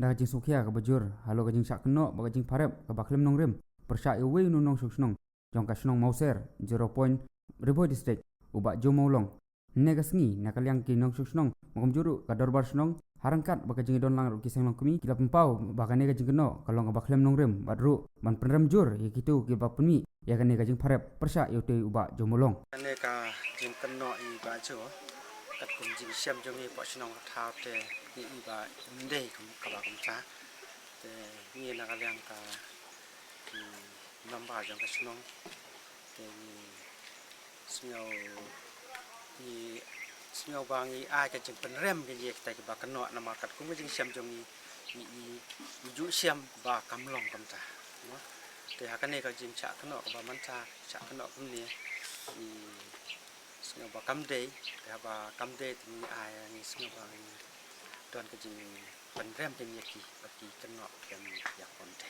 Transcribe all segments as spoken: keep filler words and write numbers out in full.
Da ka jingsngewkhia kaba jur halor ka jingshah kynnoh bad ka jingpharep kaba khlem nongrim pyrshah ïa uwei u nongshong shnong jong ka shnong Mawser, Zero Point, Ri Bhoi District, u Bah Joe Mawlong. Hynne ka sngi, na ka liang ki nongshong shnong, bad kumjuh ruh ka dorbar shnong, ha ryngkat bad ka jingdon lang ruh ki seng longkmie, ki la pynpaw ba kane ka jingkynnoh ka long kaba khlem nongrim, bad ruh ban pynrem jur ïa kito kiba pynmih ïa kane ka jingpharep pyrshah ïa utei u Bah Joe Mawlong. Kane ka jingkynnoh i Bah Joe, katkum jingshem jong ngi hapoh shnong Rathawthe, ngi i ba ym dei kum- kaba kumta. Te ngi na ka liang ka, ki member jong ka shnong, te ngi sngew, ngi sngew ba ngi ai ka jingpynrem ïa kita kiba kynnoh, namar katkum ka jingshem jong ngi, ngi, ngi, ngi ju shem ba kam long kumta, no? Te ha kane ka jingshah kynnoh kaba mynta, shah kynnoh kumne, ngi sngew ba kam dei, te haba kam dei te ngi ai, ngi sngew ba ngi don ka jingpynrem ïa ki, ba ki kynnoh kin ïakhun te.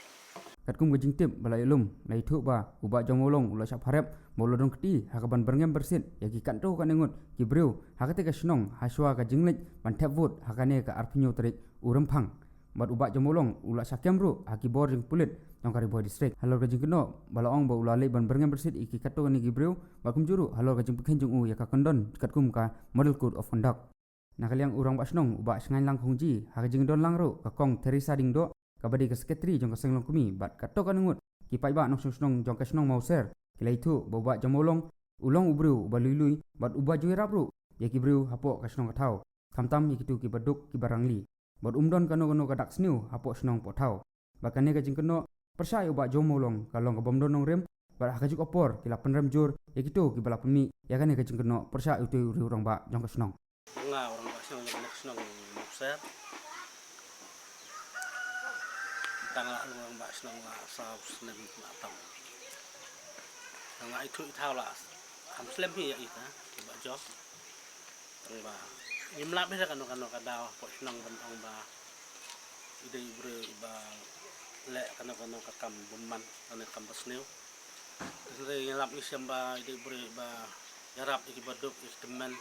Katkum ka jingtip ba la ïalum, la ïathuh ba u Bah Joe Mawlong u la shah pharep, bad u la don kti ha kaban byrngem byrsit ïa ki katto katne ngut ki briew ha katei ka shnong, hashwa ka jingleit ban thep vote ha kane ka arphew hynñiew tarik u Rymphang. Bad u Bah Joe Mawlong u la shah kem ruh ha ki bor jong ki pulit jong ka Ri Bhoi District halor ka jingkynnoh ba la ong ba u la leit ban byrngem byrsit ïa ki katto katne ki briew, bad kumjuh ruh halor ka jingpynkheiñ jong u ïa ka kyndon katkum ka Model Code of Conduct. Na ka liang u Rangbah Shnong u Bah Shngainlang Khongji, ha ka jingdon lang ruh ka Kong Theresa Diengdoh, kaba dei ka Secretary jong ka seng longkmie, bad katto katne ngut ki paidbah nongshong shnong jong ka shnong Mawser, ki la ïathuh ba u Bah Joe Mawlong u long u briew uba lui lui, bad uba ju ïarap ruh ïa ki briew hapoh ka shnong ka thaw, khamtam ïa kito kiba duk kiba rangli. Bad um don kano kano ka dak sniew hapoh shnong poh thaw. Bad kane ka jingkynnoh pyrshah ïa u Bah Joe Mawlong ka long kabym don nongrim, bad ha kajuh ka por ki la pynrem jur ïa kito kiba la pynmih ïa kane ka jingkynnoh pyrshah ïa utei u rangbah jong ka shnong. Nga u rangbah shnong jong ka shnong Mawser. Tang la u rangbah shnong la saw snem la tang. Nga ithuh ithaw la kham slem hi ïa ita, i Bah Joe. Tang ba ngim lap hi da kano kano ka daw hapoh shnong ban ong ba i dei u briew iba leh kano kano ka kam bymman, kano kam basniew. Hynrei ngi lap ngi shem ba i dei u briew iba ïarap ïa kiba duk, ïa ki tymmen,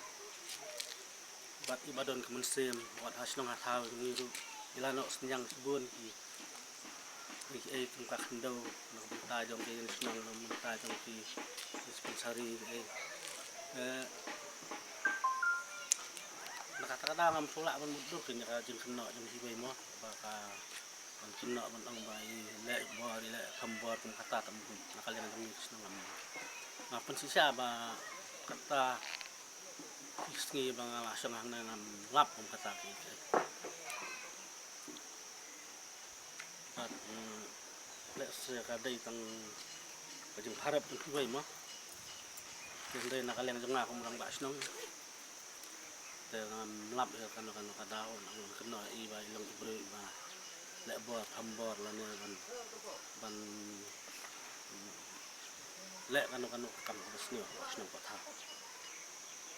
bad iba don ka mynsiem. Wat ha shnong ha thaw ngi ruh, i la noh synñiang shibun ki, ki ei kum ka khyndew na ka bynta jong ki shnong, na ka bynta jong ki dispensary, ki ei. Eh, na kata ka daw ngam shu lah ban mutdur ïa ka jingkynnoh jong kiwei mo, ba ka ban kynnoh ban ong ba i leh bor, i leh kham bor kum kata, tam na ka liang jong ngi shnong ngam. Nga pynshisha ba kata ki sngi ba nga la shong hangne ngam lap kum kata ki. Bad, mm, lehse ka dei tang ka jingpharep jong kiwei mo. Hynrei na ka liang jong nga kum u rangbah shnong, te ngam lap ïa kano kano ka daw ban kynnoh ïa i ba i long i briew iba leh bor kham bor lane ban, ban leh kano kano ka kam kaba sniew, sniew pathar.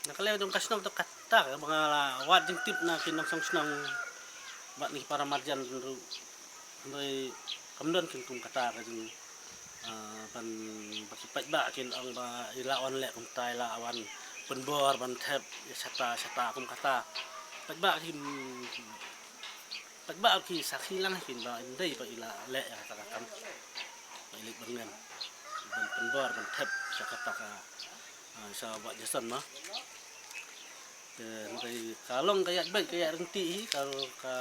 Na ka liang jong ka shnong to kata kaba nga la wad jingtip na ki nongshong shnong bad na ki para marjan ruh. Hynrei kam don kin kum kata ka jing, ah, ban, ba ki paidbah kin ong ba i la wan leh kumta, i la wan pynbor ban thep ïa shata shata kum kata. Paidbah kin, paidbah ki sakhi lang kin ba ym dei ba i la leh ïa kata ka kam. Ba i leit byrngem ban pynbor ban thep sha kata ka, ah, sha Bah Jason ma. Te hynrei ka long ka ïaid beit ka ïaid ryntih hi, ka, ka,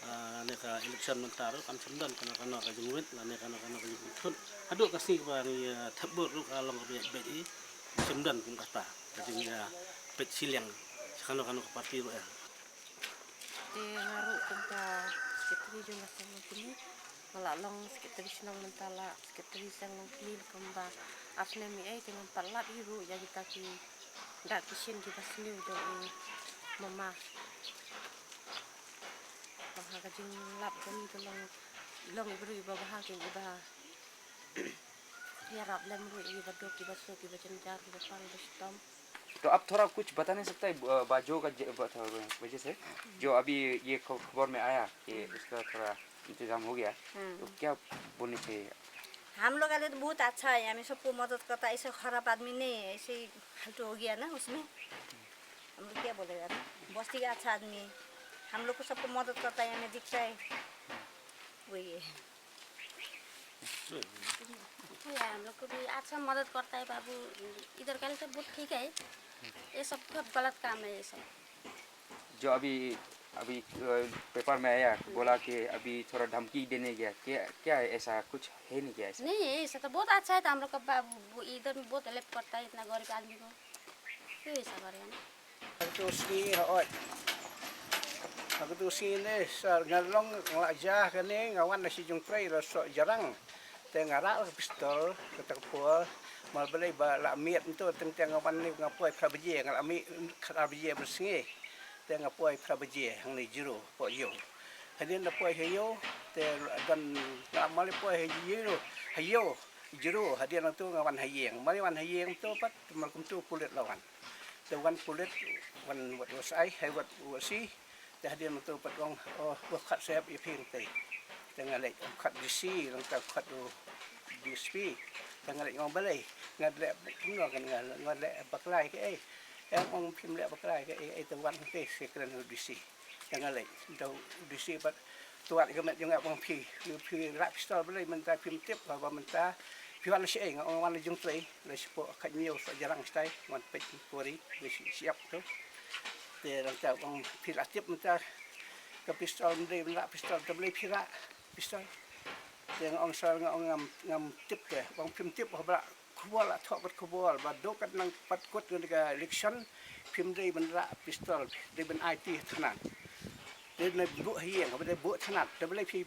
ah, ne ka election mynta ruh kam shym don kano kano ka jingwit lane kano kano ka jingpynthut. Haduh ka sngi kaba ngi, ah, thep vote ruh ka long kaba ïaid beit hi. Shym don kum kata ka jing, ah, peit shiliang sha kano kano ka party ruh ïa. Te nga ruh kum ka secretary jong ka seng longkmie, nga la long secretary shnong mynta, la secretary seng longkmie la kumba ar snem ei, te ngam pat lap hi ruh ïa kita ki dak ki shin kiba sniew jong i mama. Ba ha ka jinglap jong i ka long, long i briew iba bha, ki iba ïarap lem ruh ïa kiba duk, kiba suk, kiba jynjar, kiba pang, kiba shitom. तो आप थोड़ा कुछ बता नहीं सकता है, अ, बाजू का ज-, ब-, थोड़ा वजह से, जो अभी ये ख-, खबर में आया कि हम्म। उसका थोड़ा इंतजाम हो गया, हम्म। तो क्या बोलनी चाहिए? हम लोग का लिए तो बहुत अच्छा है, हमें सबको मदद करता है, ऐसे खराब आदमी नहीं है, ऐसे ही फालतू हो गया ना उसमें। हम लोग क्या बोलेगा ना, बस्ती का अच्छा आदमी, हम लोग को सबको मदद करता है, हमें दिखता है, वही है। भैया, हम लोग को भी अच्छा मदद करता है बाबू। इधर का तो बहुत ठीक है, ये सब बहुत गलत काम है ये सब। जो अभी अभी पेपर में आया, बोला कि अभी थोड़ा धमकी देने गया, क्या क्या है, ऐसा कुछ है नहीं क्या ऐसा? नहीं, ऐसा तो बहुत अच्छा है, तो हम लोग का बाबू इधर में बहुत हेल्प करता है इतना गरीब आदमी को, क्यों ऐसा करेगा ना? Tus ni haot. Aku tu sini sa ngalong ngla ja kane ngawan nasi jung trai la so jarang. Te ngara la pistol kata ko por. Mal bele ba la miet ntu teng teng ngawan ni ngapoi phra baje ngala mi khara baje bersngi. Te ngapoi phra baje hang ni jiro po yo. Hadin da poi hayo te dan ngala mal poi hayo hayo jiro hadin tu ngawan hayeng. Mal wan hayeng tu pat mal kum tu pulit lawan. Te wan pulit wan wat wasai hai wat wasi. Te hadien tu pat ong oh, oh khat sep i phing te. Te ngalek ong khat D C lang ta khat u D S P. Te ngalek ong balei ngalek kumno kan ngalek baklai ke ei. Em ong phim lek baklai ke ei te wan te se kren u D C. Te ngalek te u D C pat tuat ke met jong ong phi phi rak pistol balei mynta phim tip ba mynta phi wan se ei ong wan jong trei. Lei sipo khat nyiu sa jarang stai wan pek kori lei siap tu. Te lang ta ong phi la tip mynta ka pistol mdei mla pistol te mlei phi la pistol. Te nga ong sa nga ong ngam ngam tip te ong phim tip ba bla khubor la thok kat khubor ba do kat nang pat kut ngan ka election phim dei ban la pistol dei ban I T thanan. Dei na bu hieng ba dei bu thanan te mlei phi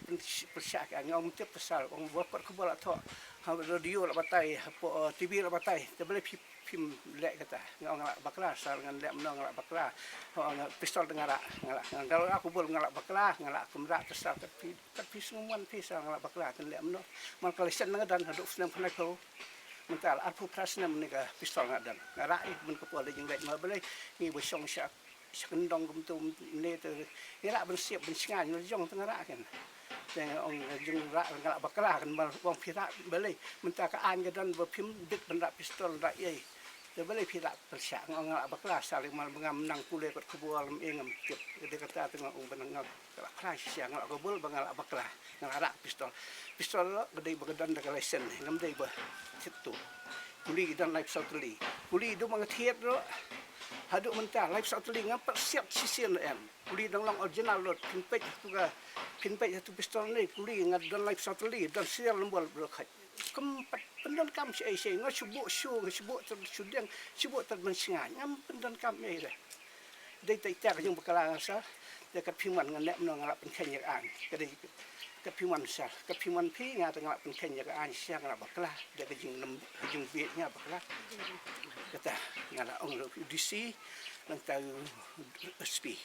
pyrshah ka nga ong tip pasal ong ba kat khubor la thok. Ha radio la batai ha po T V la batai te mlei phi phim lek kata nga ong nga la bakla sar ngan lek mno nga la bakla. Pistol te nga ra nga la nga la aku bol nga la bakla nga la kum ra te sar kat phi kat phi sngum wan phi sar nga la bakla te lek mno. Mal ka lesen nga dan haduk snem khnai ko. Mental arphew phra snem ni ka pistol nga dan nga ra i men ka pol de jing lek mal belai. Ngi ba shong sha sha kendong kum tu ne te ngi ra ban siap ban shngai ngi jong te nga ra ken. Te ong jing ra nga la bakla kan mal ong phi ra belai. Menta ka an ka don ba phim dik ban ra pistol ra ei. Te balei phi la pyrshah nga ong nga la bakla sa le mal ngam nang pule kot khubor ngam ing ngam tip. Te kata te nga ong ban nga la khlai shisha nga la kabul ba nga la bakla nga la rak pistol. Pistol lo ka dei ba ka don da ka license ngam dei ba thit tu. Puli ki don lai pistol teli. Puli du ma nga thied lo. Hadu mynta lai pistol teli ngam pat siat shisien em. Puli dang long original lo phin peit tu ka phin peit tu pistol ni puli nga don lai pistol teli don serial number bro khat. Kum pat pyndonkam shi ai shi nga shu buh shu nga shu buh ter shu deng shu buh ter ban shnga ngam pyndonkam ei re. Dei te ita ka jong bakla nga sa de kat phi man nga leh mno nga la pynkheiñ ïa ka aiñ ka dei kat phi man sa kat phi man phi nga te nga la pynkheiñ ïa ka aiñ sha nga la bakla de ka jing nam ka jing bieit nga bakla. Kata nga la ong lo D C nangta S P.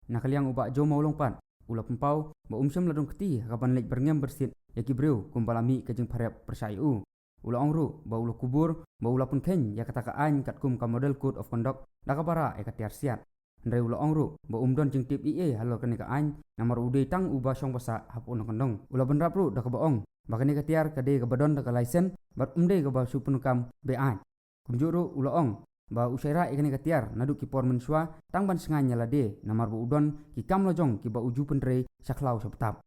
Na ka liang u Bah Joe Mawlong pat u la pynpaw ba um shym la don kti ha ka ban leit byrngem byrsit ïa ki briew kumba la mih ka jingpharep pyrshah ïa u. U la ong ruh ba u la kubur ba u la pynkheiñ ïa kata ka aiñ katkum ka Model Code of Conduct da kaba rah ïa ka tiar siat. Hynrei u la ong ruh ba um don jingtip ei ei halor kane ka aiñ namar u dei tang uba shong basa hapoh na kyndong. U la bynrap ruh da kaba ong ba kane ka tiar ka dei kaba don da ka laisen bad um dei kaba shu pyndonkam be-aiñ. Kumjuh ruh u la ong ba u shait rah ïa kane ka tiar naduh ki por mynshuwa tang ban sngaiñ ïa lade namar ba u don ki kam la jong kiba u ju pyntrei sha khlaw sha btap.